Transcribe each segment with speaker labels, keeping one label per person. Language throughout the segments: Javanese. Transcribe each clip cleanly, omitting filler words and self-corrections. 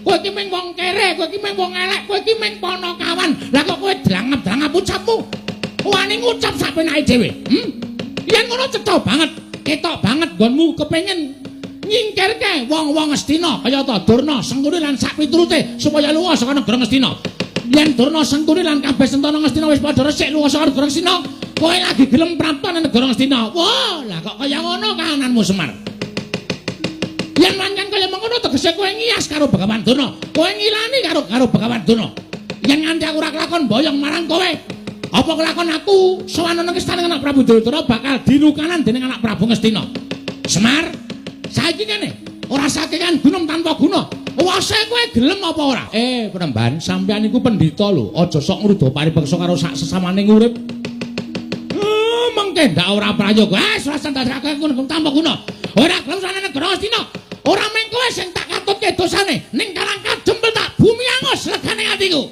Speaker 1: Kowe iki mung wong kere, kowe iki mung wong elek, kowe iki mung panakawan. Lah kok kowe drangap-drangap ucapmu? Wani ngucap sak penake dhewe. Yen ngono cetha banget, ketok banget nggonmu kepengin nyingkirke wong-wong Ngastina kaya ta Durna, Sengkuni lan sak piturute supaya lunga saka negara Ngastina. Yen Durna, Sengkuni lan kabeh sentana Ngastina wis padha resik lunga saka negara Ngastina, kowe lagi gelem prapta nang negara Ngastina. Wah, lah kok kaya ngono kahananmu Semar? Yen pancen kaya mengono tegese kowe ngiyas karo Begawan Durna, kowe ngilani karo karo Begawan Durna. Yen nganti aku ora kelakon boyong marang kowe, apa kelakon aku sowan nang istana anak Prabu Duryudana bakal dilukanan dening anak Prabu Ngastina. Semar, saiki kene ora sakekan gunung tanpa guna. Wase kowe gelem apa ora? Penemban, sampeyan iku pendhita lho, aja sok ngruda paripeksa karo sak sesamane urip. Mengke ndak ora prayoga. Wis ora ndadekake gunung tanpa guna. Ora gelem sowan negara Ngastina. Ora mung kowe sing tak katutke dosane, ning Karang Kajempel tak bumi angus legane atiku.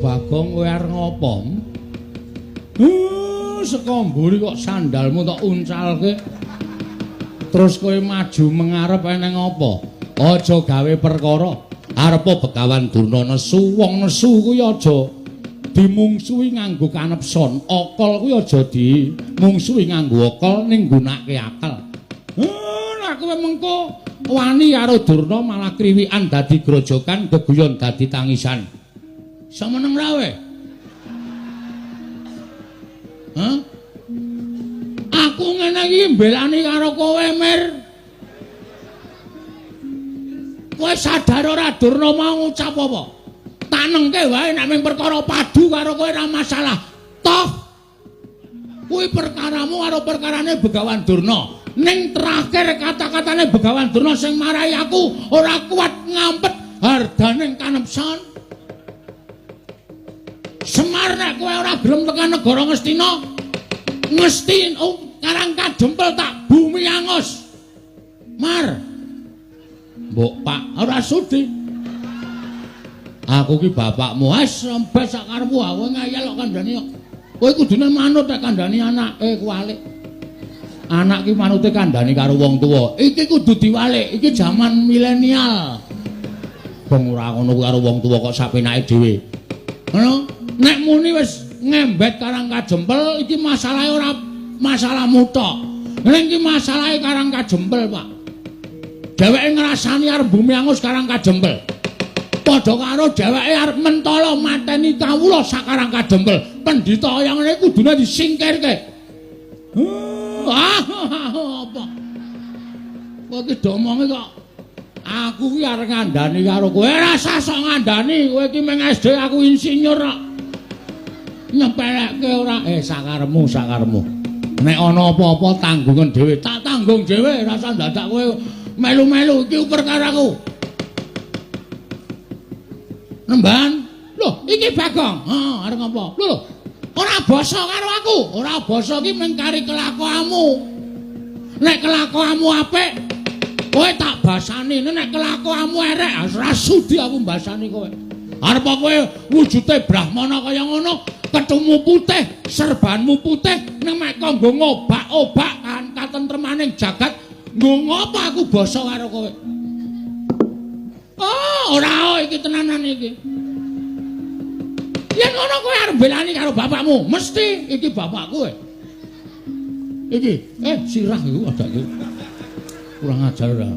Speaker 1: Bagong kowe arep ngopo? Saka mburi kok sandalmu tok uncalke. Terus kowe maju mengarep eneng apa? Aja gawe perkara. Arepa Begawan Durna nesu, wong nesu kuwi aja dimungsuhi nganggo kanepson. Akal kuwi aja dimungsuhi nganggo akal ning nggunakake akal. Lah kowe mengko wani karo Durna malah kriwikan dadi grojogan, geguyon dadi tangisan. Semeneng ra kowe? Hah? Aku ngene iki mbelani karo kowe, Mir. Kowe sadar ora Durna mau ngucap apa? Tanengke wae nek mung perkara padu karo kowe ora masalah. Toh kuwi perkaramu karo perkarane Begawan Durna. Ning terakhir kata-katane Begawan Durna sing marai aku ora kuat ngampet hardaning kanepson. Semar nek kowe ora gelem tekan negara Ngastina, ngesti Karang Kajempel tak bumi angus. Mar. Mbok Pak ora sudi. Aku ki bapakmu, wis rembes sak karepmu, aku ngeyel kok kandhani kok. Kowe kudune manut nek kandhani anake kuwalik. Anak ki manute kandhani karo wong tuwa. Iki kudu diwalik, iki jaman milenial. Wong ora ngono karo wong tuwa kok sapenake dhewe. Ngono, nek muni wis ngembet Karang Kajempel iki masalahe ora masalahmu tok. Ning iki masalahe Karang Kajempel, Pak. Dheweke ngrasani arep bumi angus Karang Kajempel. Padha karo dheweke arep mentala mateni kawula sak Karang Kajempel. Pendhita kaya ngene kudune disingkirke. Apa? Kowe iki domonge kok aku ki arep ngandani karo kowe. Ora usah sok ngandani, kowe iki mung SD aku insinyur kok. Nyepelekke ora? Sakarepmu, sakarepmu. Nek ana apa-apa tanggungan dhewe, tak tanggung dhewe, ora usah dadak kowe melu-melu iki perkaraku. Nemban, lho iki Bagong. Heeh, arep ngopo? Lho lho. Ora basa karo aku. Ora basa iki mung kari kelakuanmu. Nek kelakuanmu apik, kowe tak basani. Nek kelakuanmu erek, ora sudi aku mbasani kowe. Arep kowe wujude brahmana kaya ngono, kethumu putih, serbanmu putih, ning mek kok nggo ngobak-obak kan katentremaning jagat, nggo ngopo aku basa karo kowe? Oh, ora iki tenanan iki. Yen ngono kowe arep mbelani karo bapakmu, mesti iki bapakku. Iki, sirah iku padake. Kurang ajar ora.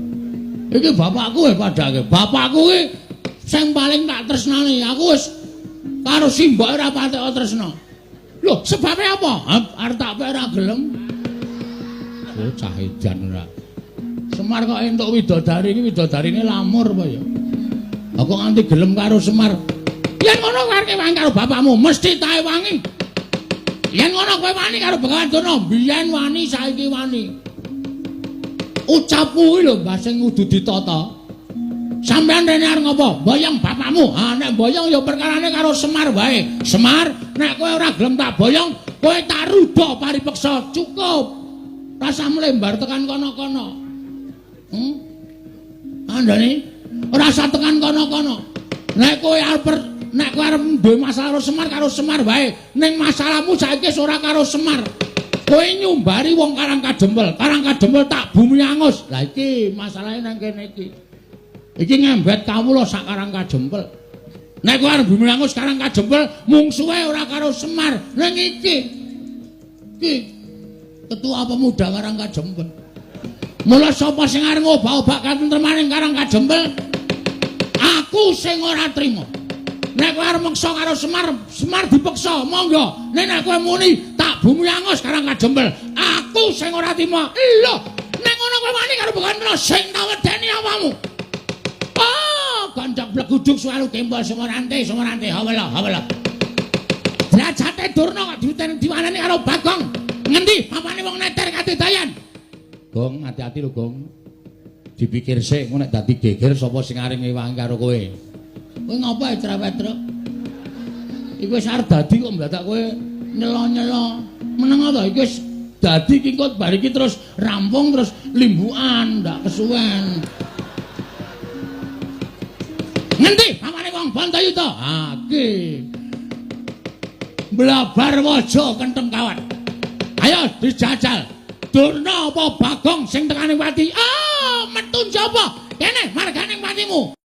Speaker 1: Iki bapakku padake. Bapakku iki sing paling tak tresnani. Aku wis karo simbok ora patek tresna. Lho, sebabe apa? Arep tak pek ora gelem. Oh, cah edan ora. Semar kok entuk widodari iki widodarine lamur apa ya? Kok nganti gelem karo Semar? Yen ngono kowe arep wangi karo bapakmu, mesti tae wangi. Yen ngono kowe wani karo Begawan Durna, biyen wani saiki wani. Ucapmu kuwi lho Mbah sing kudu ditata. Sampeyan rene arep ngopo? Boyong bapakmu. Ha nek boyong ya perkarane karo Semar wae. Semar, nek kowe ora gelem tak boyong, kowe tak rudha paripeksa. Cukup. Rasah mlembar tekan kono-kono. Andane? Ora usah tekan kono-kono. Nek kowe arep nek kowe arep duwe masalah karo Semar, karo Semar wae. Ning masalahmu saiki wis ora karo Semar. Kowe nyumbari wong Karang Kadempel. Karang Kadempel tak bumi angus. Lah iki masalahe nang kene iki. Iki ngembet kawula sak Karang Kadempel. Nek kowe arep bumi angus Karang Kadempel, mungsuhe ora karo Semar. Ning iki. Iki ketua pemuda Karang Kadempel. Mula sapa sing arep ngobak-obak katentremaning Karang Kadempel? Aku sing ora trima. Nek kowe arep meksa karo Semar, Semar dipeksa, monggo. Nek nek kowe muni tak bumi angus Karang Kadempel, aku sing ora trima. Lho, nek ngono kowe wani karo Bekantra sing tak wedeni awakmu. Oh, ganjak bleguduk suwalu gembol sumorante, sumorante, hawela, hawela. Derajate Durna kok diwiten diwaneni karo Bagong. Ngendi papane wong neter kadedayan? Gong, hati-hati lho, Gong. Dipikir sik, engko nek dadi geger sapa sing arep ngewangi karo kowe. Kowe ngapa cerewet, Truk? Iku wis arep dadi kok ndadak kowe nyelo-nyelo. Meneng to, iki wis dadi iki kok bar iki terus rampung terus limbukan, ndak kesuwen. Ngendi pamane wong Bantayuda? Ha iki. Blabar waja kentheng kawat. Ayo dijajal. Durna apa Bagong sing tekane pati? Ah, metu njaba. Kene margane patimu.